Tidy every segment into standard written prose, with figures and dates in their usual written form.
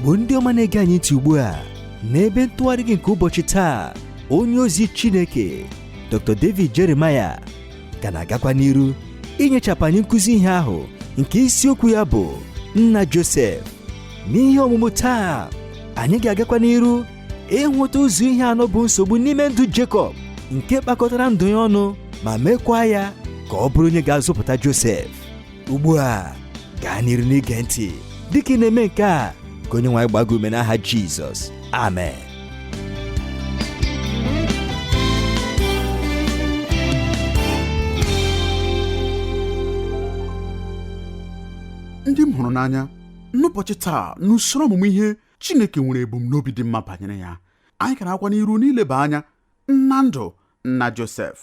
Igbo ndị ọma na-ege anyị ntị ugbu a n'ebe ntụgharị gị nke ụbọchị taa, onye ozi Chineke Dr. David Jeremiah ka na-agakwa n'iru inyechapụ anyị nkụzi ihe ahụ nke isiokwu ya bụ nna Josef. N'ihe ọmụmụ taa, anyị ga-agakwa n'iru ịhụta ụzọ ihe anọ bụ nsogbu n'ime ndụ Jekọb nke kpakọtara ndụ ya ọnụ ma mekwaa ya ka ọ bụrụ onye ga-azụpụta Josef. Ugbu a gaa n'iru n'ige ntị dịka ị na-eme nke a, ka onye nwe anyị gbaa gị ume n'aha Jizọs, amen. Ndị m hụrụ n'anya, n'ụbọchị taa n'usoro ọmụmụ ihe Chineke nwere ebumnobi dị mma banyere ya. Anyị ka na-agakwa n'iru n'ileba anya na ndụ nna Josef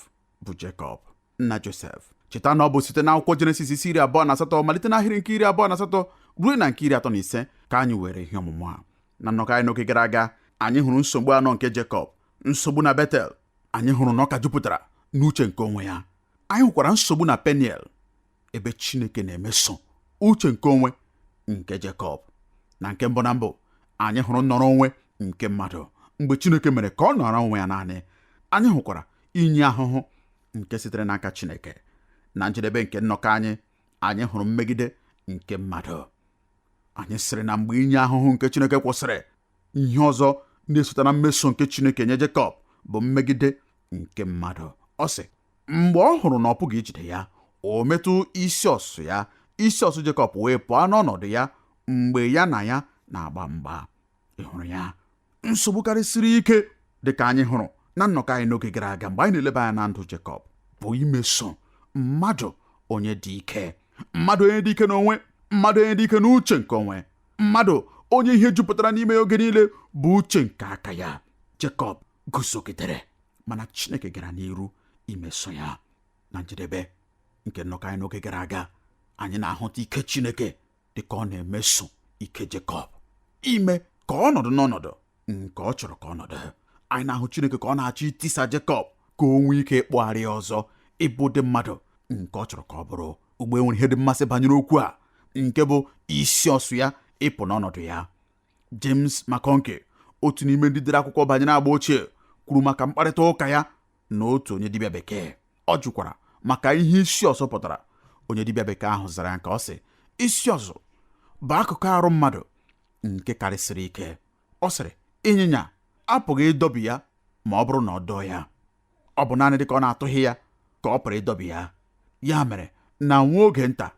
bụ Jekọb. Nna Josef, cheta na ọ bụ site n'akwụkwọ Jenesis isi 28 malite n'ahịrị nke 28 ruo na nke 35 ka anyị were ihe ọmụmụ a. Na nnọkọ anyị n'oge gara aga, anyị hụrụ nsogbu anọ nke Jekọb. Nsogbu na Betel, anyị hụrụ na ọ ka jupụtara n'uche nke onwe ya. Anyị hụkwara nsogbu na Peniel, ebe Chineke na-emeso uche nke onwe nke Jekọb. Na nke mbụ na mbụ, anyị hụrụ nnọrọ onwe nke mmadụ mgbe Chineke mere ka ọ nọrọ onwe ya naanị. Anyị hụkwara inye ahụhụ nke sitere n'aka Chineke. Na njedebe nke nnọkọ anyị, anyị hụrụ mmegide nke mmadụ. Anyị sịrị na mgbe inye ahụhụ nke Chineke kwụsịrị, ihe ọzọ na-esote na mmeso nke Chineke nye Jekọb bụ mmegide nke mmadụ. Ọ sị, mgbe ọ hụrụ na ọ pụghị ijide ya, o metụ isi ọsụsụ ya, isi ọsụsụ Jekọb wee pụọ n'ọnọdụ ya mgbe ya na ya na-agba mgba. Ị hụrụ ya? Nsogbu karịsịrị ike dị ka anyị hụrụ na nnọkọ anyị n'oge gara aga mgbe anyị na-eleba anya na ndụ Jekọb bụ imeso mmadụ onye dị ike, mmadụ onye dị ike n'onwe, mmadụ onye dị ike n'uche nke onwe, mmadụ onye ihe jupụtara n'ime oge niile bụ uche nke aka ya. Jekọb guzogidere, mana Chineke gara n'iru imeso ya. Na njedebe nke nnọkọ anyị n'oge gara aga, anyị na-ahụta ike Chineke dị ka ọ na-emeso ike Jekọb ime ka ọ nọdụ n'ọnọdụ nke ọ chọrọ ka ọ nọdụ. Anyị na-ahụ Chineke ka ọ na-achọ itisa Jekọb ka o nwee ike ịkpụgharị ya ọzọ ịbụ ụdị mmadụ nke ọ chọrọ ka ọ bụrụ. Ugbu e nwere ihe dị mmasị banyere okwu a nke bụ isi ọsụ ya ịpụ n'ọnọdụ ya. James McConkey, otu n'ime ndị dere akwụkwọ banyere agba ochie, kwuru maka mkparịta ụka ya na otu onye dibịa bekee. Ọ jụkwara maka ihe isi ọsụ pụtara. Onye dibịa bekee ahụ zara ya nke ọ sị, isi ọsụ bụ akụkụ arụ mmadụ nke karịsịrị ike. Ọ sịrị, ịnyịnya apụghị ịdọbi ya ma ọ bụrụ na ọ dọọ ya. Ọ bụ naanị dịka ọ na-atụghị ya ka ọ pụrụ ịdọbi ya. Ya mere na nwa oge nta,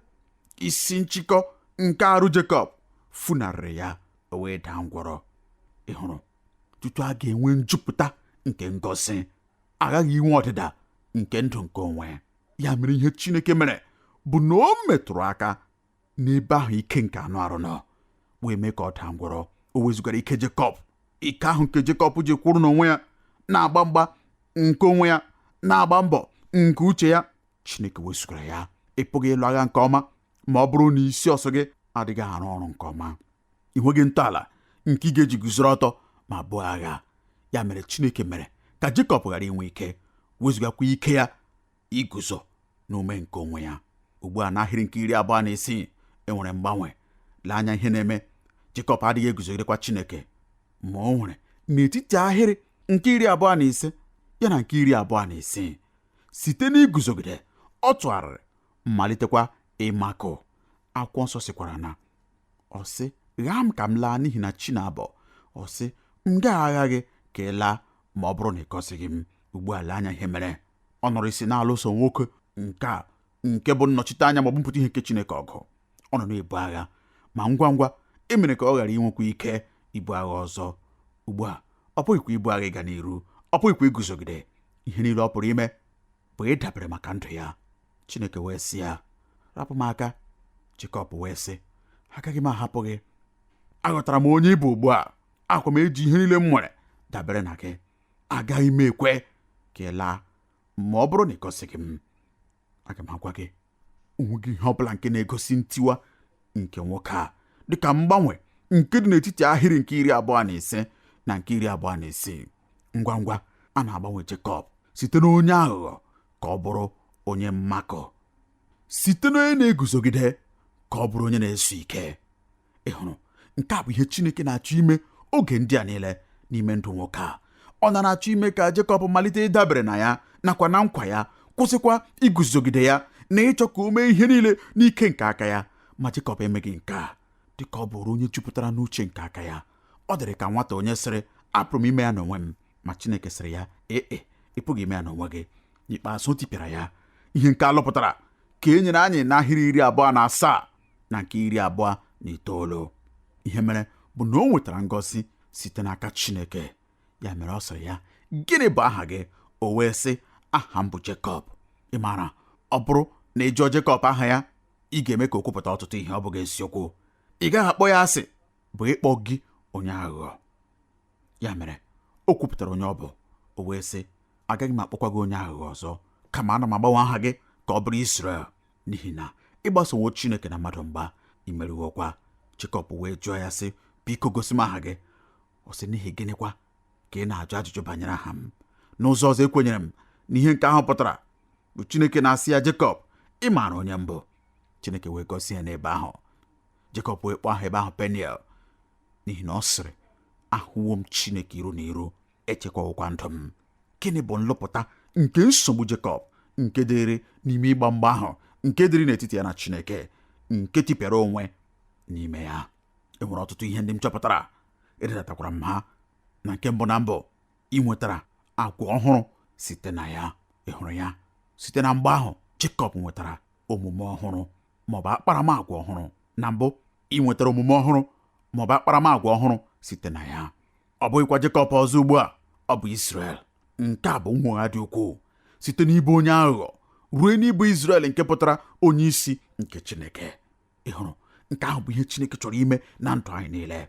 isi nchịkọ nke arụ Jekọb funarịrị ya, o wee daa ngwọrọ. Ị hụrụ, tutu a ga-enwe njupụta nke ngọzi, aghaghị inwe ọdịda nke ndụ nke onwe. Ya mere ihe Chineke mere bụ na o metụrụ aka n'ebe ahụ ike nke anụ arụ nọ wee mee ka ọ daa ngwọrọ. O wezugara ike Jekọb, ike ahụ nke Jekọb ji kwụrụ n'onwe ya, na-agba mgba nke onwe ya, na-agba mbọ nke uche ya. Chineke wezugara ya. Ị pụghị ịlụ agha nke ọma ma ọ bụrụ na isi ọsụ gị adịghị arụ ọrụ nke ọma. Ị nweghị ntọala nke ị ga-eji guzoro ọtọ ma buo agha. Ya mere Chineke mere ka Jekọb ghara inwe ike, wezugakwa ike ya iguzo n'ume nke onwe ya. Ugbu a n'ahịrị nke 26 e nwere mgbanwe. Lee anya ihe na-eme. Jekọb adịghị eguzogidekwa Chineke, ma o nwere n'etiti ahịrị nke 25 ya na nke 26. Site n'iguzogide, ọ tụgharịrị malitekwa ịmakụ. Akwụkwọ nsọ sịkwara na ọ sị, ghaa m ka m laa n'ihi na chi na-abọ. Ọ sị, m gaghị agha gị ka ị laa ma ọ bụrụ na ị gọzighị m. Ugbu a lee anya ihe mere. Ọ nọrọ isi na-alụso nwoke nke a nke bụ nnọchite anya maọbụ mpụta ihe nke Chineke ọgụ. Ọ nọ na-ebu agha, ma ngwa ngwa e mere ka ọ ghara inwekwa ike ibu agha ọzọ. Ugbu a ọ pụghịkwa ibu agha ịga n'iru, ọ pụghịkwa iguzogide. Ihe niile ọ pụrụ ime bụ ịdabere maka ndụ ya. Chineke wee sị ya, rapụ m aka. Jekọb wee sị, agaghị m ahapụ gị. Aghọtara m onye ị bụ ugbu a. Akwa m eji ihe niile m nwere dabere na gị. Agaghị m ekwe ka ị laa ma ọ bụrụ na ị gọzighị m. Aga m agwa gị, o nweghị ihe ọbụla nke na-egosi ntiwa nke nwoke a dịka mgbanwe nke dị n'etiti ahịrị nke 25 na nke 26. Ngwa ngwa a na-agbanwe Jekọb site n'onye aghụghọ ka ọ bụrụ onye mmakọ, site n'onye na-eguzogide ka ọ bụrụ onye na-ezu ike. Ị hụrụ Nke a bụ ihe Chineke na-achọ ime oge ndị a niile n'ime ndụ nwoke a. Ọ na-achọ ime ka Jekọb malite ịdabere na ya nakwa na nkwa ya, kwụsịkwa iguzogide ya na ịchọ ka o mee ihe niile n'ike nke aka ya. Ma Jekọb emeghị nke a. Dịka ọ bụrụ onye jupụtara n'uche nke aka ya, ọ dịrị ka nwata onye sịrị, apụrụ m ime ya n'onwe m. Ma Chineke sịrị ya, ee e, ị pụghị ime ya n'onwe gị. N'ikpeazụ o tipịara ya. Ihe nke a lụpụtara ka e nyere anyị n'ahịrị 27 na nke 29. Ihe mere bụ na o nwetara ngọzi site n'aka Chineke. Ya mere ọ sịrị ya, gịnị bụ aha gị? O wee sị, aha m bụ Jekọb. Ị maara, ọ bụrụ na ị jụọ Jekọb aha ya, ị ga-eme ka o kwupụta ọtụtụ ihe ọ bụghị eziokwu. Ị gaghị akpọ ya asị bụ ịkpọ gị onye aghụghọ. Ya mere o kwupụtara onye ọ bụ. O wee sị, agaghị m akpọkwa gị onye aghụghọ ọzọ, kama ana m agbanwe aha gị ka ọ bụrụ Izrel, n'ihi na ị gbasowo Chineke na mmadụ mgba, i meriwokwa. Jekọb wee jụọ ya sị, biko gosi m aha gị. Ọ sị, n'ihi gịnịkwa ka ị na-ajụ ajụjụ banyere aha m? N'ụzọ ọzọ, ekwenyere m na ihe nke ahụ pụtara bụ Chineke na-asị ya, Jekọb, ị maara onye m bụ. Chineke wee gọzie ya n'ebe ahụ. Jekọb wee kpọọ aha ebe ahụ Peniel, n'ihi na ọ sịrị, ahụwo m Chineke iru na iru, echekwawokwa ndụ m. Gịnị bụ nlụpụta nke nsogbu Jekọb nke dịrị n'ime ịgba mgba ahụ nke dịrị n'etiti ya na Chineke, nke tipịara onwe n'ime ya? E nwere ọtụtụ ihe ndị m chọpụtara, ededatakwara m ha. Na nke mbụ na mbụ, ị nwetara agwa ọhụrụ site na ya. Ị hụrụ ya? Site na mgba ahụ, Jekọb nwetara omume ọhụrụ maọbụ akparamagwa ọhụrụ. Na mbụ, ị nwetara omume ọhụrụ maọbụ akparamagwa ọhụrụ site na ya. Ọ bụghịkwa Jekọb ọzọ ugbu a, ọ bụ Izrel. Nke a bụ nnwogha dị ukwuu, site n'ịbụ onye aghụghọ ruo n'ịbụ Izrel, nke pụtara onye isi nke Chineke. Ị hụrụ, nke ahụ bụ ihe Chineke chọrọ ime na ndụ anyị niile.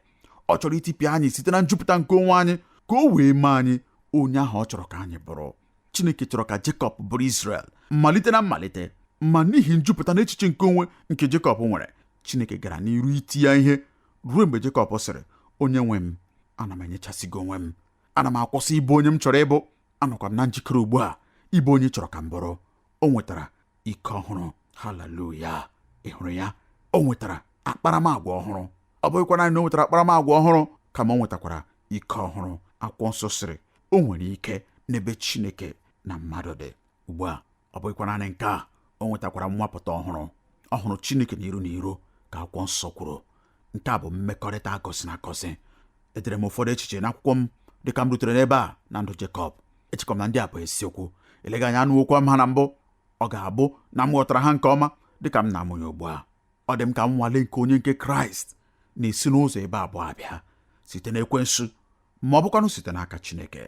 Ọ chọrọ itipịa anyị site na njupụta nke onwe anyị, ka o wee mee anyị onye ahụ ọ chọrọ ka anyị bụrụ. Chineke chọrọ ka Jekọb bụrụ Izrel malite na mmalite, ma n'ihi njupụta na echiche nke onwe nke Jekọb nwere, Chineke gara n'iru iti ya ihe ruo mgbe Jekọb sịrị, onye nwe m, ana m enyechasị gị onwe m, ana m akwụsị ịbụ onye m chọrọ ịbụ, anọkwa m na njikere ugbu a ịbụ onye chọrọ ka m bụrụ. O nwetara ike ọhụrụ. Haleluya! Ị hụrụ ya? O nwetara akparamagwa ọhụrụ. Ọ bụghịkwa naanị na o nwetara akparamagwa ọhụrụ, kama o nwetakwara ike ọhụrụ. Akwụkwọ nsọ sịrị o nwere ike n'ebe Chineke na mmadụ dị. Ugbu a, ọ bụghịkwa naanị nke a, o nwetakwara nnwapụta ọhụrụ. Ọ hụrụ Chineke n'iru na iru, ka akwụkwọ nsọ kwuru. Nke a bụ mmekọrịta agọzi na agọzi. Edere m ụfọdụ echiche n'akwụkwọ m dịka m rutere n'ebe a na ndụ Jekọb. Echekwa m na ndị a bụ eziokwu. Eleghị anya anụwokwa m ha na mbụ. Ọ ga-abụ na m ghọtara ha nke ọma dịka m na-amụ ya ugbu a. Ọ dị m ka nnwale nke onye nke Kraịst na-esi n'ụzọ ebe abụọ abịa, site n'ekwensu ma ọ bụkwanụ site n'aka Chineke.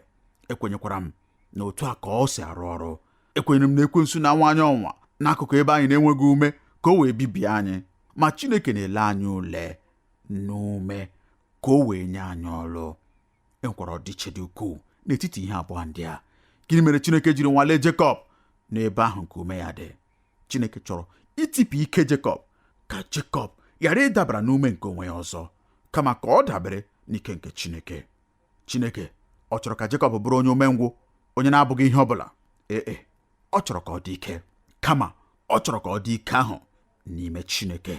Ekwenyekwara m na otu a ka ọ si arụ ọrụ. Ekwenyere m na ekwensu na-anwa anyị ọnwa n'akụkụ ebe anyị na-enweghị ume ka o wee bibie anyị, ma Chineke na-ele anyị ule n'ume ka o wee nye anyị ọrụ. E nwekwara ọdịiche dị ukwuu n'etiti ihe abụọ ndị a. Gịnị mere Chineke jiri nwalee Jekọb n'ebe ahụ nke ume ya dị? Chineke chọrọ itipụ ike Jekọb ka Jekọb ghara ịdabara n'ume nke onwe ya ọzọ, kama ka ọ dabere n'ike nke Chineke. Chineke ọ chọrọ ka Jekọb bụrụ onye umengwụ, onye na-abụghị ihe ọ bụla? Ee, ọ chọrọ ka ọ dị ike, kama ọ chọrọ ka ọ dị ike ahụ n'ime Chineke,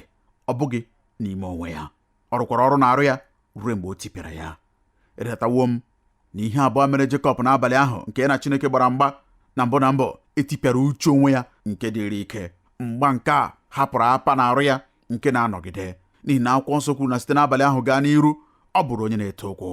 ọ bụghị n'ime onwe ya. Ọ rụkwara ọrụ na-arụ ya ruo mgbe o tipịara ya. Edetawo m na ihe abụọ mere Jekọb n'abalị ahụ nke ya na Chineke gbara mgba. Na mbụ na mbụ, etipịara uche onwe ya nke dịrị ike. Mgba nke a hapụrụ apa na-arụ ya nke na-anọgide, n'ihi na akwụkwọ nsọ kwuru na site n'abalị ahụ gaa n'iru, ọ bụrụ onye na-ete ụkwụ.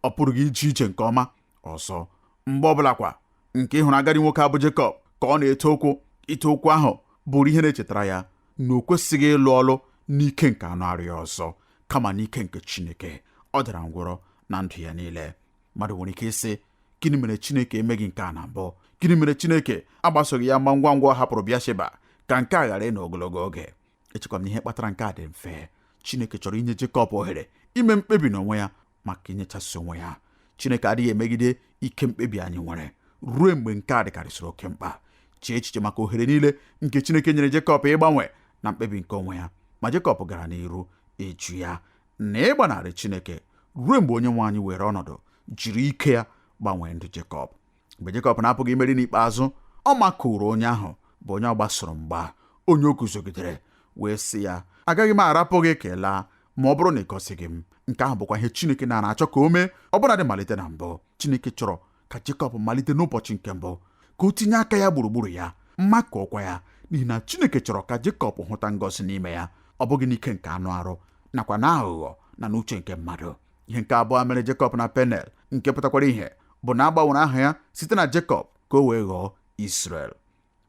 Ọ pụrụghị ije ije nke ọma ọzọ. Mgbe ọbụla kwa nke ị hụrụ agadi nwoke abụ Jekọb ka ọ na-ete ụkwụ, ite ụkwụ ahụ bụrụ ihe na-echetara ya na o kwesịghị ịlụ ọlụ n'ike nke anụ arụ ya ọzọ, kama n'ike nke Chineke. Ọ dara ngwọrọ na ndụ ya niile. Mmadụ nwere ike ịsị, gịnị mere Chineke emeghị nke a na mbụ? Gịnị mere Chineke agbasoghị ya mgba ngwa ngwa ọ hapụrụ Bịasheba ka nke a ghara ịnọ ogologo oge? Echekwa m na ihe kpatara nke a dị mfe. Chineke chọrọ inye Jekọb ohere ime mkpebi n'onwe ya maka inyechasị onwe ya. Chineke adịghị emegide ike mkpebi anyị nwere ruo mgbe nke a dịkarịsịrị oke mkpa. Chee echiche maka ohere niile nke Chineke nyere Jekọb ịgbanwe na mkpebi nke onwe ya, ma Jekọb gara n'iru ịjụ ya na ịgbanarị Chineke ruo mgbe onye nwe anyị were ọnọdụ jiri ike ya gbanwee ndụ Jekọb. Mgbe Jekọb na-apụghị imeri n'ikpeazụ, ọ makụrụ onye ahụ bụ onye ọ gbasoro mgba, onye o guzogidere, wee sị ya, agaghị m arapụ gị ka ị laa Ma ọ bụrụ na ị gọzighị m. Nke ahụ bụkwa ihe Chineke na-achọ ka o mee ọbụladị malite na mbụ. Chineke chọrọ ka Jekọb malite n'ụbọchị nke mbụ, ka o tinye aka ya gburugburu ya, makụọkwa ya, n'ihi na Chineke chọrọ ka Jekọb hụta ngọzi n'ime ya, ọ bụghị n'ike nke anụ arụ nakwa na aghụghọ na n'uche nke mmadụ. Ihe nke abụọ mere Jekọb na Peniel nke pụtakwara ihe bụ na a gbanwere aha ya site na Jekọb ka o wee ghọọ Israel.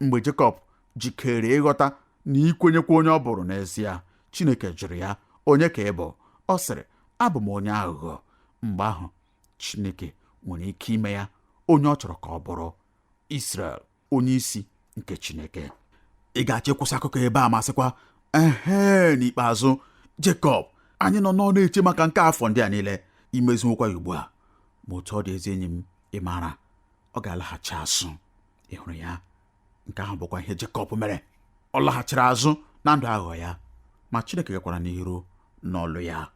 Mgbe Jekọb jikere ịghọta na ikwenyekwa onye ọ bụrụ n'ezie, Chineke jụrụ ya, onye ka ị bụ? Ọ sịrị, abụ m onye aghụghọ. Mgbe ahụ Chineke nwere ike ime ya onye ọ chọrọ ka ọ bụrụ, Israel, onye isi nke Chineke. Ị ga-achọ ịkwụsị akụkọ ebe a ma sịkwa, ehe, n'ikpeazụ Jekọb, anyị nọ nọ na-eche maka nke afọ ndị a niile, imeziwokwa ya ugbu a. Ma otu ọ dị, ezi enyi m, ị maara ọ ga-alaghachi azụ. Ị hụrụ ya? Nke ahụ bụkwa ihe Jekọb mere. Ọ laghachiri azụ na ndụ aghụghọ ya, ma Chineke gakwara n'iru n'ọlụ ya.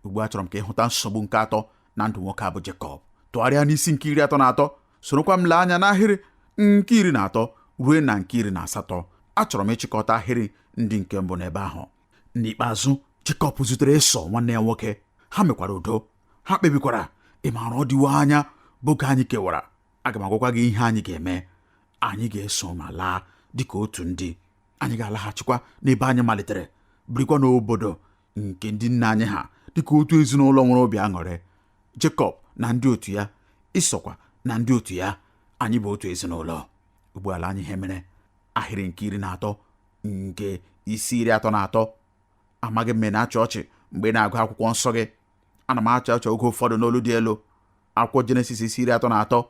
Ugbu a chọrọ m ka ị hụta nsogbu nke atọ na ndụ nwoke a bụ Jekọb. Tụgharịa n'isi nke 33, sorokwa m lee anya n'ahịrị nke 13 ruo na nke 18. Achọrọ m ịchịkọta ahịrị ndị nke mbụ n'ebe ahụ. N'ikpeazụ, Jekọb zutere Ịsọ nwanne ya nwoke. Ha mekwara udo, ha kpebikwara, ị maara ọ dịwo anya bụ oge anyị kewara, aga m agwakwa gị ihe anyị ga-eme. Anyị ga-eso ma laa dịka otu ndị, anyị ga-alaghachikwa n'ebe anyị malitere, birikwa n'obodo nke ndị nna anyị ha dịka otu ezinụlọ nwere obi aṅụrị. Jekọb na ndị otu ya, Ịsọkwa na ndị otu ya, anyị bụ otu ezinụlọ. Ugbu a lee anya ihe mere ahịrị nke 13 nke isi 33. Amaghị m na-achị ọchị mgbe ị na-agụ akwụkwọ nsọ gị. Ana m achị ọchị oge ụfọdụ n'olu dị elu. Akwụkwọ Jenesis isi 33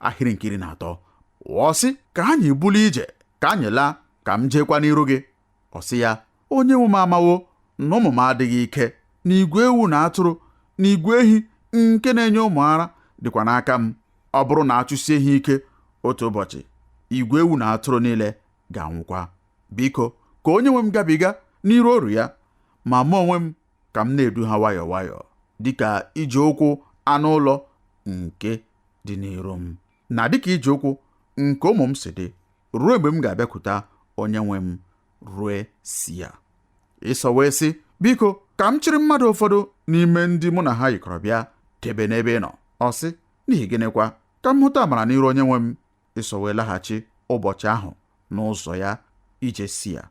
ahịrị nke 13. Ọ sị, ka anyị bulie ije, ka anyị laa, ka m jeekwa n'iru gị. Ọ sị ya, onye nwe m amawo na ụmụ m adịghị ike, na igwe ewu na atụrụ na igwe ehi nke na-enye ụmụ ara dịkwa n'aka m. Ọ bụrụ na achụsie ha ike otu ụbọchị, igwe ewu na atụrụ niile ga-anwụkwa. Biko, ka onye nwe m gabiga n'iru oru ya, ma mụ onwe m ka m na-edu ha nwayọọ nwayọọ, dịka ije ụkwụ anụ ụlọ nke dị n'iru m, na dịka ije ụkwụ nke ụmụ m si dị, ruo mgbe m ga-abịakwute onye nwe m rue Sia. Ịsọ wee sị, biko ka m chịrị mmadụ ụfọdụ n'ime ndị mụ na ha yikọrọ bịa debe n'ebe ị nọ. Ọ sị, n'ihi gịnịkwa? Ka m hụta amara n'iru onye nwe m. Ịsọ wee laghachi ụbọchị ahụ n'ụzọ ya ije Sia.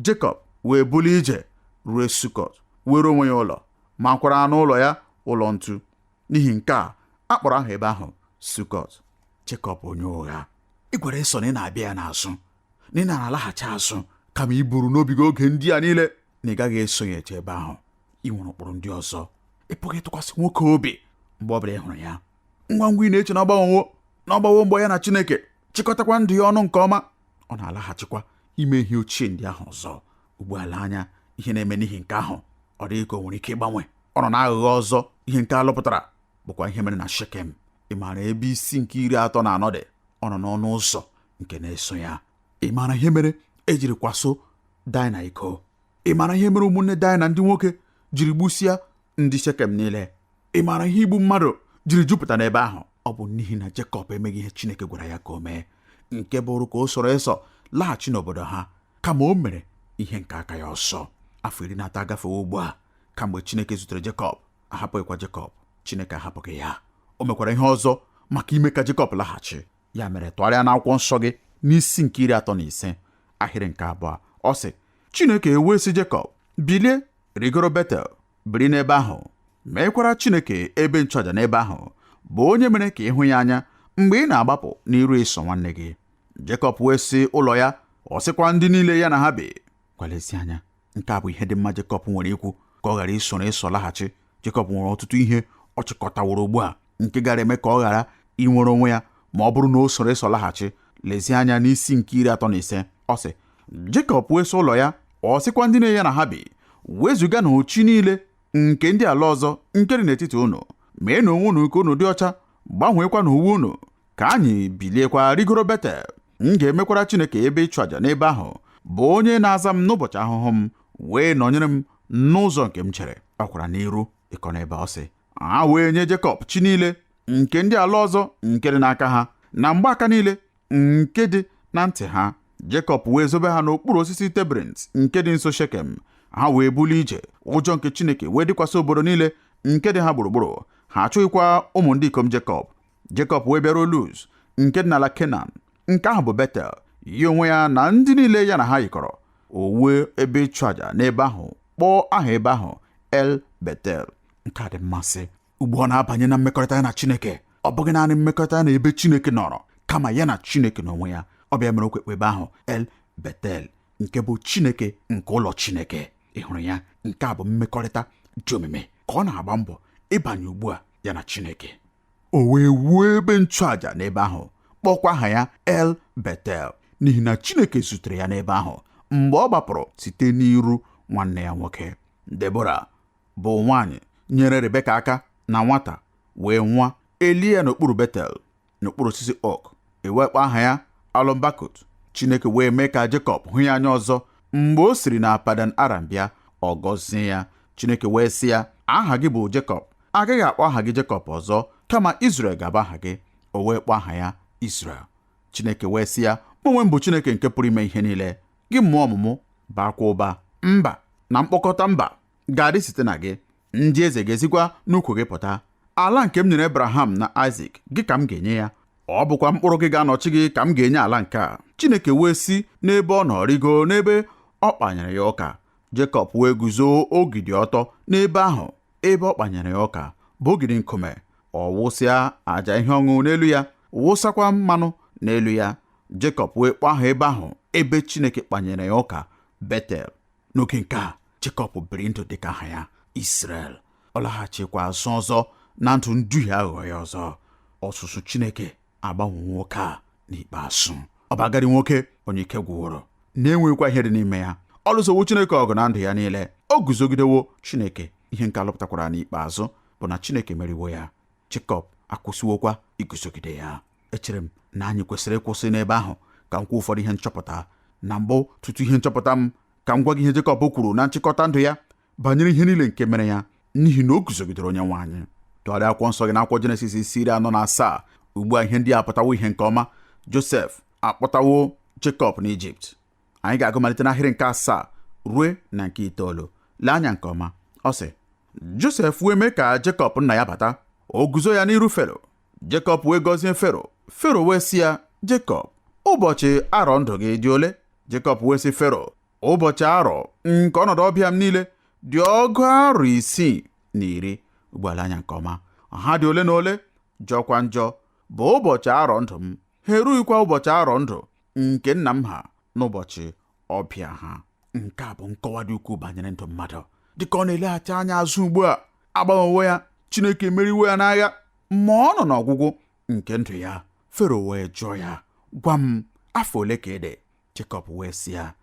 Jekọb wee bulie ije rue Sukọt, were onwe ya ụlọ, makwara anụ ụlọ ya ụlọ ntu. N'ihi nke a a kpọrọ aha ebe ahụ Sukọt. Jekọb onye ụgha, ị gwara Ịsọ na ị na-abịa ya n'azụ, na ị na-alaghachi azụ, kama i buru n'obi gị oge ndị a niile na ị gaghị eso ya eje ebe ahụ. Ị nwere ụkpụrụ ndị ọzọ. Ị pụghị ịtụkwasị nwoke obi mgbe ọ bụla ị hụrụ ya. Ngwa ngwa ị na-eche na ọ gbawo mgbọ ya na Chineke, chịkọtakwa ndụ ya ọnụ nke ọma, ọ na-alaghachikwa ime ihe ochie ndị ahụ ọzọ. Ugbu a lee anya ihe na-eme n'ihi nke ahụ. Ọ dịghị ka o nwere ike ịgbanwe. Ọ nọ n'aghụghọ ọzọ. Ihe nke a lụpụtara bụkwa ihe mere na Shekem. Ị maara ebe isi nke 34 dị? Ọ nọ n'ọnụ ụzọ nke na-eso ya. Ị maara ihe mere ejiri kwaso Daịna iko? Ị maara ihe mere ụmụnne Daịna ndị nwoke jiri gbusịa ndị Shekem niile? Ị maara ihe igbu mmadụ jiri jupụta n'ebe ahụ? Ọ bụ n'ihi na Jekọb emeghị ihe Chineke gwara ya ka o mee, nke bụrụ ka o soro Ịsọ laghachi n'obodo ha, kama o mere ihe nke aka ya ọsọ. Afọ 13 agafewo ugbu a kamgbe Chineke zutere Jekọb. Ahapụghịkwa Jekọb, Chineke ahapụghị ya. O mekwara ihe ọzọ maka ime ka Jekọb laghachi. Ya mere tụgharịa n'akwụkwọ nsọ gị n'isi nke 35 ahịrị nke 2. Ọ sị, Chineke ewee sị Jekọb, bilie rigoro Betel, biri n'ebe ahụ, meekwara Chineke ebe nchụaja n'ebe ahụ, bụ onye mere ka ị hụ ya anya mgbe ị na-agbapụ n'iru Ịsọ nwanne gị. Jekọb wee sị ụlọ ya, ọ sịkwa ndị niile ya na ha bi, kwalezi anya. Nke a bụ ihe dị mma Jekọb nwere ikwu ka ọ ghara isoro Ịsọ laghachi. Jekọb nwere ọtụtụ ihe ọ chịkọtaworo ugbu a nke gara eme ka ọ ghara inwere onwe ya ma ọ bụrụ na o soro Ịsọ laghachi. Lezie anya n'isi nke 35. Ọ sị, Jekọb wee sị ụlọ ya, ọ sịkwa ndị niile ya na ha bi, wezuganụ chi niile nke ndị ala ọzọ nke dị n'etiti unu, meenụ onwe unu ka unu dị ọcha, gbanweekwanụ uwe unu, ka anyị biliekwa rigoro Betel. M ga-emekwara Chineke ebe ịchụ aja n'ebe ahụ, bụ onye na-aza m n'ụbọchị ahụhụ m, wee nọnyere m n'ụzọ nke m chere. Ọ kwara n'iru ịkọ n'ebe ọ sị, ha wee nye Jekọb chi niile nke ndị ala ọzọ nke dị n'aka ha, na mgbaaka niile nke dị na ntị ha. Jekọb wee zobe ha n'okpuru osisi tebrint nke dị nso Shekem. Ha wee bulie ije, ụjọ nke Chineke wee dịkwasị obodo niile nke dị ha gburugburu. Ha achụghịkwa ụmụ ndị ikom Jekọb. Jekọb wee bịaruo Luz nke dị n'ala Kenan, nke ahụ bụ Betel, ya onwe ya na ndị niile ya na ha yikọrọ. O wue ebe ịchụ aja n'ebe ahụ, kpọọ aha ebe ahụ El Betel. Nke a dị mmasị. Ugbu ọ na-abanye na mmekọrịta ya na Chineke, ọ bụghị naanị mmekọrịta ya na ebe Chineke nọrọ, kama ya na Chineke n'onwe ya. Ọ bụ ya mere o kpọọ ebe ahụ El Betel, nke bụ Chineke nke ụlọ Chineke. Ị hụrụ ya? Nke a bụ mmekọrịta dị omimi ka ọ na-agba mbọ ịbanye ugbu a ya na Chineke. O wee wuo ebe nchụaja n'ebe ahụ, kpọkwa aha ya El Betel, n'ihi na Chineke zutere ya n'ebe ahụ mgbe ọ gbapụrụ site n'iru nwanne ya nwoke. Debora bụ nwaanyị nyere Rebeka aka na nwata wee nwụọ, e lie ya n'okpuru Betel n'okpuru osisi oak, e wee kpọọ aha ya Alombakut. Chineke wee mee ka Jekọb hụ ya anya ọzọ mgbe o siri na Padan Aram bịa, ọ gọzie ya. Chineke wee sị ya, aha gị bụ Jekọb, agaghị akpọ aha gị Jekọb ọzọ, kama Izrel ga-abụ aha gị. O wee kpọọ aha ya Izrel. Chineke wee sị ya, mụ onwe m bụ Chineke nke pụrụ ime ihe niile, gị mụọ ọmụmụ, baakwa ụba, mba na mkpọkọta mba ga-adị site na gị, ndị eze ga-esikwa n'ukwu gị pụta. Ala nke m nyere Abraham na Aịzik, gị ka m ga-enye ya, ọ bụkwa mkpụrụ gị ga-anọchi gị ka m ga-enye ala nke a. Chineke wee si n'ebe ọ nọ rigo n'ebe ọ kpanyere ya ụka. Jekọb wee guzo ogidi ọtọ n'ebe ahụ ebe ọ kpanyere ya ụka, bụ ogidi nkume. Ọ wụsịa aja ihe ọṅụṅụ n'elu ya, wụsakwa mmanụ n'elu ya. Jekọb wee kpọọ aha ebe ahụ ebe Chineke kpanyere ya ụka Betel. N'oge nke a, Jekọb biri ndụ dịka aha ya Israel. Ọ laghachikwa azụ ọzọ na ndụ nduhie aghụghọ ya ọzọ. Ọsụsụ Chineke agbanwe nwoke a n'ikpeazụ. Ọ bụ agadi nwoke onye ike gwụworo, na-enweghịkwa ihe dị n'ime ya. Ọ lụsowo Chineke ọgụ na ndụ ya niile. O guzogidewo Chineke. Ihe nke a lụpụtakwara n'ikpeazụ bụ na Chineke meriwo ya. Jekọb akwụsịwokwa iguzogide ya. Echere m na anyị kwesịrị ịkwụsị n'ebe ahụ ka m kwuo ụfọdụ ihe nchọpụta. Na mbụ, tutu ihe nchọpụta m, ka m gwa gị ihe Jekọb kwuru na nchịkọta ndụ ya banyere ihe niile nke mere ya n'ihi na o guzogidere Onyenwe anyị. Tụgharịa akwụkwọ nsọ gị n'akwụkwọ Jenesis isi 47. Ugbu a ihe ndị a apụtawo ihe nke ọma. Josef akpọtawo Jekọb n'Ijipt. Anyị ga-agụ malite n'ahịrị nke 7 rue na nke 9. Lee anya nke ọma. Ọ sị, Josef wee mee ka Jekọb nna ya bata, o guzo ya n'iru Fero. Jekọb wee gọzie Fero. Fero wee sị ya, Jekọb, ụbọchị arọ ndụ gị dị ole? Jekọb wee sị Fero, ụbọchị arọ nke ọnọdụ ọbịa m niile dị 60. Ugbu a lee anya nke ọma, ha dị ole na ole, jọkwa njọ, bụ ụbọchị arọ ndụ m, ha erughịkwa ụbọchị arọ ndụ nke nna m ha n'ụbọchị ọbịa ha. Nke a bụ nkọwa dị ukwuu banyere ndụ mmadụ. Dịka ọ na-eleghachi anya azụ ugbu a, agbanwewo ya, Chineke emeriwo ya n'agha, ma ọ nọ n'ọgwụgwụ nke ndụ ya. Fero wee jụọ ya, gwa m, afọ ole ka ị dị? Jekọb wee sị ya,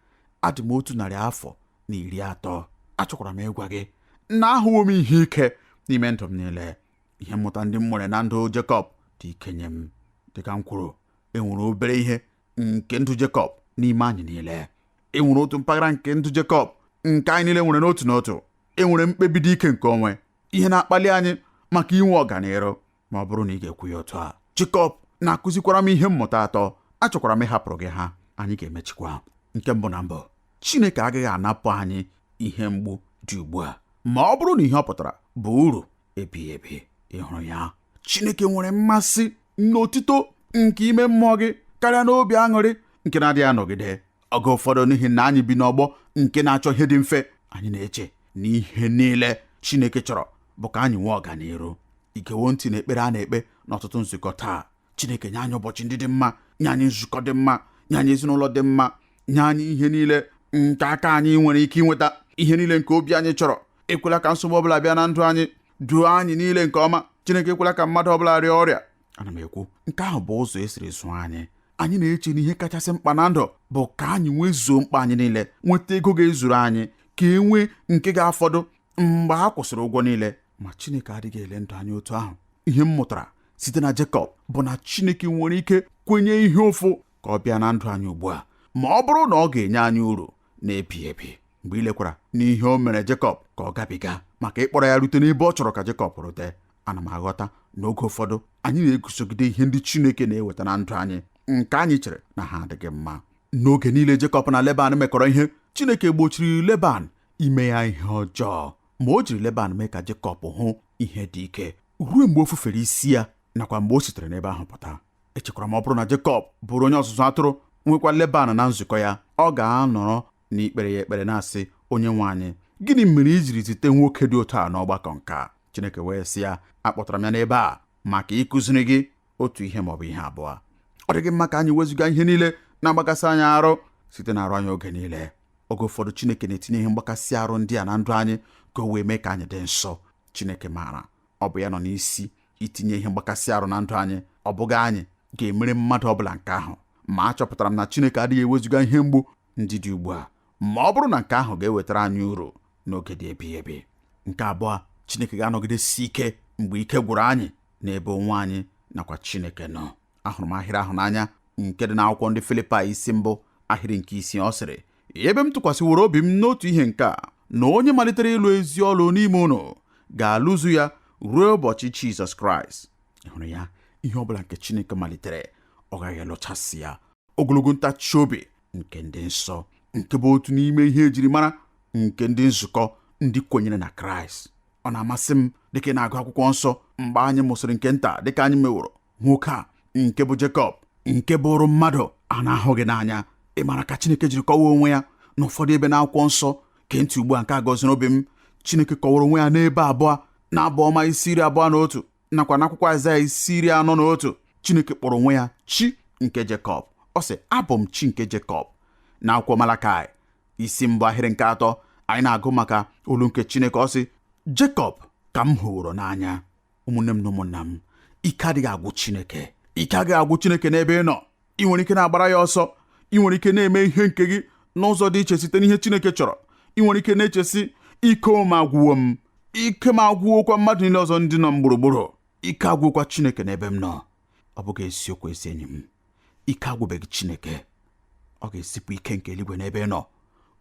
adị m 130. Achọkwara m ịgwa gị na ahụwo m ihe ike n'ime ndụ m niile. Ihe mmụta ndị m nwere na ndụ Jekọb dị ike nye m. Dịka m kwuru, e nwere obere ihe nke ndụ Jekọb n'ime anyị niile. E nwere otu mpaghara nke ndụ Jekọb nke anyị niile nwere n'otu n'otu. E nwere mkpebi dị ike nke onwe, ihe na-akpali anyị maka inwe ọganiru. Ma ọ bụrụ na ị ga-ekwu ya otu a, Jekọb na-akụzikwara m ihe mmụta atọ. Achọkwara m ịhapụrụ gị ha. Anyị ga-emechikwa. Nke mbụ na mbụ, Chineke agaghị anapụ anyị ihe mgbu dị ugbu a ma ọ bụrụ na ihe ọ pụtara bụ uru ebighị ebi. Ị hụrụ ya? Chineke nwere mmasị n'otito nke ime mmụọ gị karịa n'obi aṅụrị nke na-adịghị anọgide. Oge ụfọdụ, n'ihi na anyị bi n'ọgbọ nke na-achọ ihe dị mfe, anyị na-eche na ihe niile Chineke chọrọ bụ ka anyị nwee ọganiru. I gewo ntị na ekpere a na-ekpe n'ọtụtụ nzukọ taa? Chineke nye anyị ụbọchị ndị dị mma, nye anyị nzukọ dị mma, nye anyị ezinụlọ dị mma, nye anyị ihe niile nke aka anyị nwere ike inweta, ihe niile nke obi anyị chọrọ. Ekwela ka nsogbu ọbụla bịa na ndụ anyị. Duo anyị niile nke ọma. Chineke ekwela ka mmadụ ọbụla rịa ọrịa. Ana m ekwu, nke ahụ bụ ụzọ esiri zụọ anyị. Anyị na-eche na ihe kachasị mkpa na ndụ bụ ka anyị nwezuo mkpa anyị niile, nweta ego ga-ezuru anyị, ka e nwee nke ga-afọdụ mgbe a kwụsịrị ụgwọ niile. Ma Chineke adịghị ele ndụ anyị otu ahụ. Ihe m mụtara site na Jekọb bụ na Chineke nwere ike kwenye ihe ụfụ ka ọ bịa na ndụ anyị ugbu a, ma ọ bụrụ na ọ ga-enye anyị uru na-ebighị ebi. Mgbe ị lekwara n'ihe o mere Jekọb ka ọ gabiga maka ịkpọrọ ya rute n'ebe ọ chọrọ ka Jekọb rute, ana m aghọta na oge ụfọdụ anyị na-eguzogide ihe ndị Chineke na-eweta na ndụ anyị nke anyị chere na ha adịghị mma. N'oge niile Jekọb na Leban mekọrọ ihe, Chineke gbochiri Leban ime ya ihe ọjọọ, ma o jiri Leban mee ka Jekọb hụ ihe dị ike ruo mgbe o fufere isi ya nakwa mgbe o sitere n'ebe ahụ pụta. Echekwara m ọ bụrụ na Jekọb bụrụ onye ọzụzụ atụrụ nwekwa Leban na nzukọ ya, ọ ga-anọrọ n'ikpere ya ekpere na-asị, onye nwe anyị, gịnị mere i jiri zite nwoke dị otu a n'ọgbakọ nke a? Chineke wee sị ya, akpọtara m ya n'ebe a maka ịkụziri gị otu ihe maọbụ ihe abụọ. Ọ dịghị mma ka anyị wezụga ihe niile na-agbakasị anyị arụ site n'arụ anyị oge niile. Oge ụfọdụ Chineke na-etinye ihe mgbakasị arụ ndị a na ndụ anyị ka o wee mee ka anyị dị nsọ. Chineke maara ọ bụ ya nọ n'isi itinye ihe mgbakasị arụ na ndụ anyị, ọ bụghị anyị ga-emere mmadụ ọbụla nke ahụ. Ma achọpụtara m na Chineke adịghị ewezuga ihe mgbu ndị dị ugbu a, ma ọ bụrụ na nke ahụ ga-ewetara anyị uru n'oge dị ebighị ebi. Nke abụọ, Chineke ga-anọgidesi ike mgbe ike gwụrụ anyị n'ebe onwe anyị nakwa Chineke nọ. Ahụrụ m ahịrị ahụ n'anya nke dị n'akwụkwọ ndị Filipaị isi mbụ ahịrị nke isii. Ọ sịrị, ebe m tụkwasịworo obi m n'otu ihe nke a, na onye malitere ịlụ ezi ọlụ n'ime unu ga-alụzu ya ruo ụbọchị Jizọs Kraịst. Ị hụrụ ya? Ihe ọ bụla nke Chineke malitere, ọ gaghị alụchasị ya. Ogologo ntachi obi nke ndị nsọ, nke bụ otu n'ime ihe ejiri mara nke ndị nzukọ ndị kwenyere na Kraịst. Ọ na-amasị m dịka ị na-agụ akwụkwọ nsọ mgbe anyị mụsịrị nke nta dịka anyị meworo nwoke a nke bụ Jekọb, nke bụrụ mmadụ a na-ahụghị n'anya. Ị mara ka Chineke jiri kọwaa onwe ya n'ụfọdụ ebe n'akwụkwọ nsọ. Gee ntị ugbu a, nke a gọziri obi m. Chineke kọwara onwe ya n'ebe abụọ, na Abụ Ọma isi 21 nakwa n'akwụkwọ Aịzaya isi 41. Chineke kpọrọ onwe ya Chi nke Jekọb. Ọ sị, abụ m Chi nke Jekọb. Na akwụkwọ Malakai isi mbụ ahịrị nke atọ, anyị na-agụ maka olu nke Chineke. Ọ sị, Jekọb ka m hụrụ n'anya. Ụmụnne m na ụmụnna m, ike adịghị agwụ Chineke. Ike agaghị agwụ Chineke n'ebe ị nọ. Ị nwere ike na-agbara ya ọsọ, ị nwere ike na-eme ihe nke gị n'ụzọ dị iche site n'ihe Chineke chọrọ. Ị nwere ike na-echesi, ike m agwụwo m, ike m agwụwokwa mmadụ niile ọzọ ndị nọ m gburugburu, ike agwụkwa Chineke n'ebe m nọ. Ọ bụghị eziokwu, ezi enyi m. Ike agwụbeghị Chineke. Ọ ga-esipụ ike nke eluigwe n'ebe ị nọ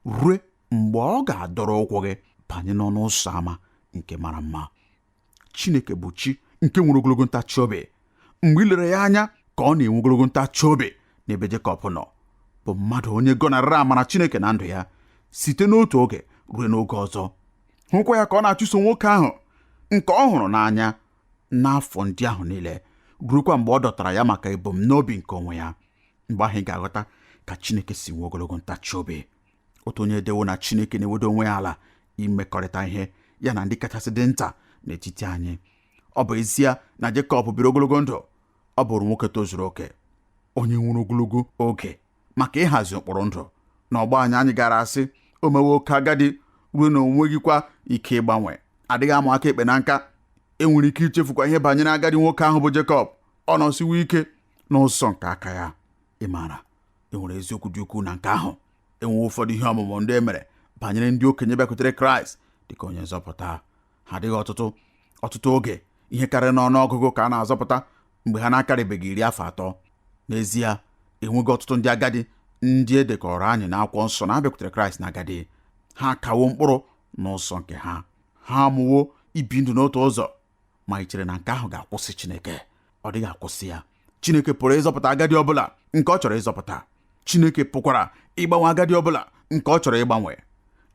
ruo mgbe ọ ga-adọrọ ụkwụ gị banye n'ọnụ ụzọ ámá nke mara mma. Chineke bụ Chi nke nwere ogologo ntachi obi. Mgbe ị lere ya anya ka ọ na-enwe ogologo ntachi obi n'ebe Jekọb nọ, bụ mmadụ onye gọnarịrị amara Chineke na ndụ ya site n'otu oge ruo n'oge ọzọ, hụkwa ya ka ọ na-achụso nwoke ahụ nke ọ hụrụ n'anya n'afọ ndị ahụ niile, ruokwa mgbe ọ dọtara ya maka ebumnobi nke onwe ya. Mgbe ahụ ị ga-aghọta ka Chineke si nwee ogologo ntachi obi. Otu onye edewo na Chineke na-ewedo onwe ya ala imekọrịta ihe ya na ndị kachasị dị nta n'etiti anyị. Ọ bụ ezie na Jekọb biri ogologo ndụ, ọ bụrụ nwoke tozuru oke, onye nwere ogologo oge maka ịhazi ụkpụrụ ndụ. N'ọgbọ anyị, anyị gara asị o mewe oke agadi ruo na o nweghịkwa ike ịgbanwe. Adịghị amụ aka ekpe na nka. Enwere ike ichefukwa ihe banyere agadi nwoke ahụ bụ Jekọb. Ọ nọsiwo ike n'ụzọ nke aka ya. Ị maara, enwere eziokwu dị ukwuu na nke ahụ. Enwe ụfọdụ ihe ọmụmụ ndị e mere banyere ndị okenye bịakwutere Kraịst dịka onye nzọpụta. Ha adịghị ọtụtụ oge, ihe karịrị n'ọnụ ọgụgụ ka a na-azọpụta mgbe ha na-akarịbeghị 30 afọ. N'ezie, enweghị ọtụtụ ndị agadi ndị e dekọrọ anyị n'akwụkwọ nsọ na-abịakwutere Kraịst na agadi. Ha akawo mkpụrụ n'ụzọ nke ha. Ha amụwo ibi ndụ n'otu ụzọ. Ma ị chere na nke ahụ ga-akwụsị Chineke? Ọ dịghị akwụsị ya. Chineke pụrụ ịzọpụta agadi ọbụla nke ọ chọrọ ịzọpụta. Chineke pụkwara ịgbanwe agadi ọbụla nke ọ chọrọ ịgbanwe.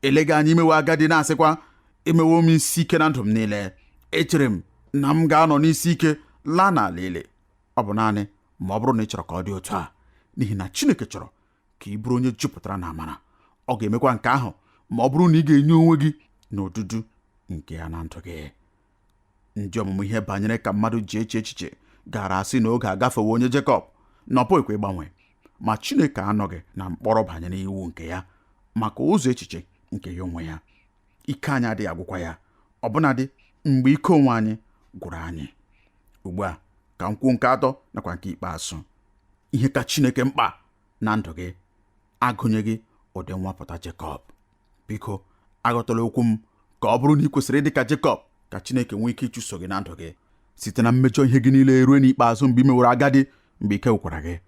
Eleghị anya imewe agadi na-asịkwa, emewo m isi ike na ndụ m niile, echere m na m ga-anọ n'isi ike laa n'ala ili. Ọ bụ naanị ma ọ bụrụ na ị chọrọ ka ọ dị otu a, n'ihi na Chineke chọrọ ka ị bụrụ onye jupụtara na amara. Ọ ga-emekwa nke ahụ ma ọ bụrụ na ị ga-enye onwe gị n'odudu nke ya na ndụ gị. Ndị ọmụmụ ihe banyere ka mmadụ ji eche echiche gara asị na oge agafewo onye Jekọb, na ọ pụghịkwa ịgbanwe. Ma Chineke anọghị na mkpọrọ banyere iwu nke ya maka ụzọ echiche nke ya onwe ya. Ike anyị adịghị agwụkwa ya, ọbụnadị mgbe ike onwe anyị gwụrụ anyị. Ugbu a ka m kwuo nke atọ nakwa nke ikpeazụ. Ihe ka Chineke mkpa na ndụ gị agụnyeghị ụdị nwapụta Jekọb. Biko aghọtala okwu m ka ọ bụrụ na ị kwesịrị ịdị ka Jekọb ka Chineke nwee ike ịchụso gị na ndụ gị site na mmejọ ihe gị niile ruo n'ikpeazụ mgbe ị meworo agadi, mgbe ike gwụkwara gị.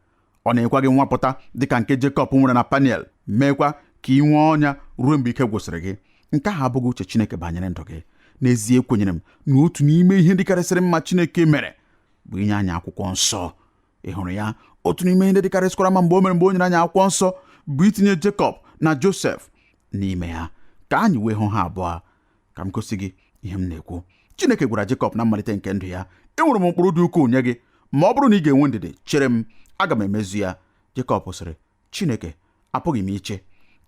Ọ na-enyekwa gị nwapụta dịka nke Jekọb nwere na Peniel, meekwa ka ị nwee ọnya ruo mgbe ike gwụsịrị gị. Nke ahụ abụghị uche Chineke banyere ndụ gị. N'ezie, ekwenyere m na otu n'ime ihe ndị karịsịrị mma Chineke mere bụ inye anyị akwụkwọ nsọ. Ị hụrụ ya? Otu n'ime ihe ndị dịkarịsịkwara mma mgbe o mere mgbe o nyere anyị akwụkwọ nsọ bụ itinye Jekọb na Josef n'ime ya, Ka anyị wee hụ ha abụọ. Ka m gosi gị ihe m na-ekwu. Chineke gwara Jekọb na mmalite nke ndụ ya, enwere m ụkpụrụ dị ukwuu nye gị, ma ọ bụrụ na ị ga-enwe ndidi chere m, aga m emezu ya. Jekọb sịrị, Chineke, apụghị m iche,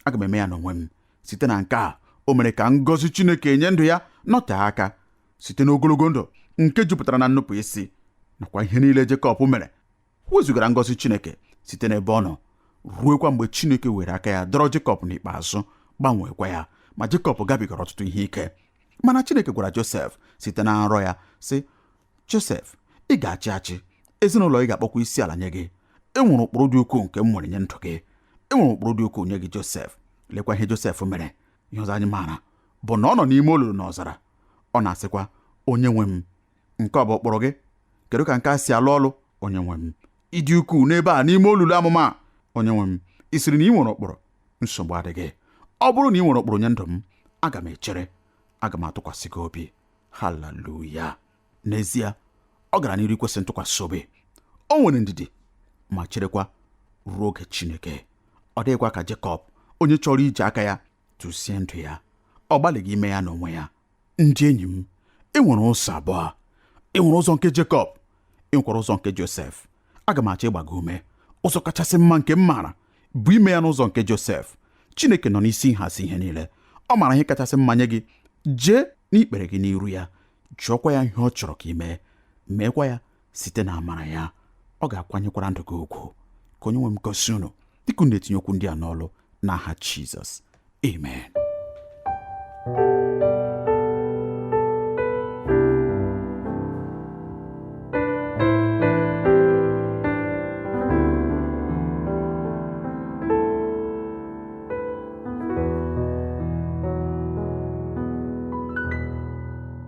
aga m eme ya n'onwe m. Site na nke a, o mere ka ngọzi Chineke nye ndụ ya nọtee aka. Site n'ogologo ndụ nke jupụtara na nnupụ isi nakwa ihe niile Jekọb mere, wezugara ngọzi Chineke site n'ebe ọ nọ, ruekwa mgbe Chineke were aka ya dọrọ Jekọb n'ikpeazụ, gbanweekwa ya. Ma Jekọb gabigara ọtụtụ ihe ike. Mana Chineke gwara Josef site na nrọ ya sị, Josef, ị ga-achị achị, ezinụlọ ị ga-akpọkwa isi ala nye gị. E nwere ụkpụrụ dị ukwuu nke m nwere nye ndụ gị. E nwere ụkpụrụ dị ukwuu nye gị, Josef. Lekwa ihe Josef mere. Ihe ọzọ anyị maara bụ na ọ nọ n'ime olulu n'ọzara. Ọ na-asịkwa, onye nwe m, nke ọ bụ ụkpụrụ gị? Kedu ka nke a si alụ ọlụ? Onye nwe m, ị dị ukwuu n'ebe a n'ime olulu amụma a. Onye nwe m, ị sịrị na ị nwere ụkpụrụ? Nsogbu adịghị. Ọ bụrụ na ị nwere ụkpụrụ nye ndụ m, aga m echere, aga m atụkwasị gị obi. Haleluya. N'ezie, ọ gara n'iru ikwesị ntụkwasị obi. O nwere ndidi ma cherekwa ruo oge Chineke. Ọ dịghịkwa ka Jekọb, onye chọrọ iji aka ya tụsie ndụ ya. Ọ gbalịghị ime ya n'onwe ya. Ndị enyi m, e nwere ụzọ abụọ. E nwere ụzọ nke Jekọb, e nwekwara ụzọ nke Josef. Aga m achọ ịgba gị ume. Ụzọ kachasị mma nke m maara bụ ime ya n'ụzọ nke Josef. Chineke nọ n'isi nhazi ihe niile. Ọ maara ihe kachasị mma nye gị. Jee n'ikpere gị n'iru ya, jụọkwa ya ihe ọ chọrọ ka ị mee, meekwa ya site na amara ya. Ọ ga-akwanyekwara ndụ gị ugwu. Ka onye nwe m gosi unu dịka unu na-etinye okwu ndị a n'ọlụ n'aha Jizọs. Amen.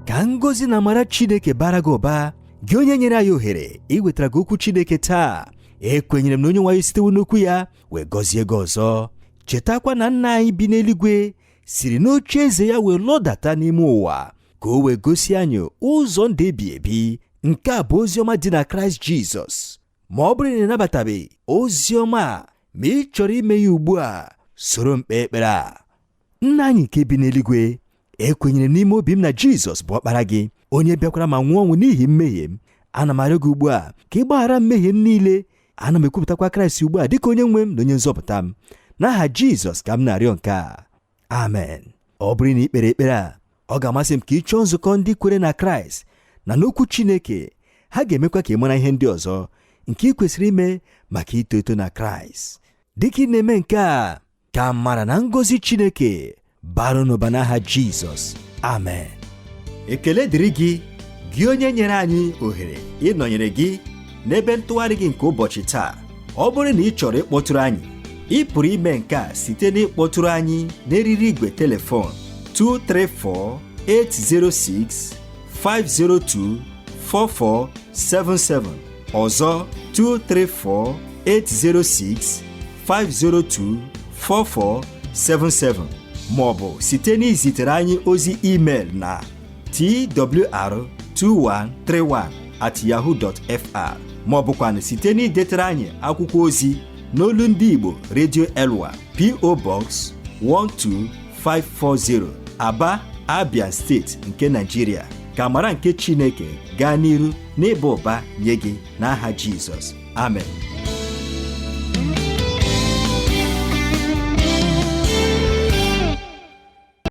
Ka ngọzi na amara Chineke bara gị ụba, gị onye nyere anyị ohere iwetara gị okwu Chineke taa. Ekwenyere m na onye nwe anyị sitewo n'okwu ya wee gọzie gị ọzọ. Chetakwa na nna anyị bi n'eluigwe siri n'oche eze ya wee lọdata n'ime ụwa ka o wee gosi anyị ụzọ ndụ ebi ebi. Nke a bụ ozi ọma dị na Kraịst Jizọs. Ma ọ bụrụ na ị nabatabeghị ozi ọma a, ma ị chọrọ ime ya ugbu a, soro m kpee ekpere a. Nna anyị nke bi n'eluigwe, ekwenyere m n'ime obi m na Jizọs bụ ọkpara gị, onye bịakwara ma nwụọ ọnwụ n'ihi mmehie m. Ana m arịọ gị ugbu a ka ị gbaghara mmehie m niile. Ana m ekwupụtakwa Kraịst ugbu a dịka onye nwe m na onye nzọpụta m. N'aha Jizọs ka m na-arịọ nke a. Amen. Ọ bụrụ na ị kpere ekpere a, ọ ga-amasị m ka ị chọọ nzukọ ndị kwere na Kraịst na n'okwu Chineke. Ha ga-emekwa ka ị mara ihe ndị ọzọ nke ị kwesịrị ime maka ito eto na Kraịst. Dịka ị na-eme nke a, ka amara na ngọzi Chineke bara n'ụba n'aha Jizọs. Amen. Ekele dịrị gị, gị onye nyere anyị ohere ịnọnyere gị n'ebe ntụgharị gị nke ụbọchị taa. Ọ bụrụ na ị chọrọ ịkpọtụrụ anyị, ị pụrụ ime nke a site n'ịkpọtụrụ anyị n'eriri igwe telefon 234 806 502 4477. Ọzọ 234 806 502 4477, ma ọ bụ site n'izitere anyị ozi email na twr2131@yahoo.fr, ma ọ bụkwanụ site n'idetere anyị akwụkwọ ozi n'olu ndị Igbo Radio Elwa, P.O. Box 12540, Aba, Abia Steeti nke Nigeria. Ka amara nke Chineke gaa n'iru n'ịba ụba nye gị n'aha Jizọs. Amen.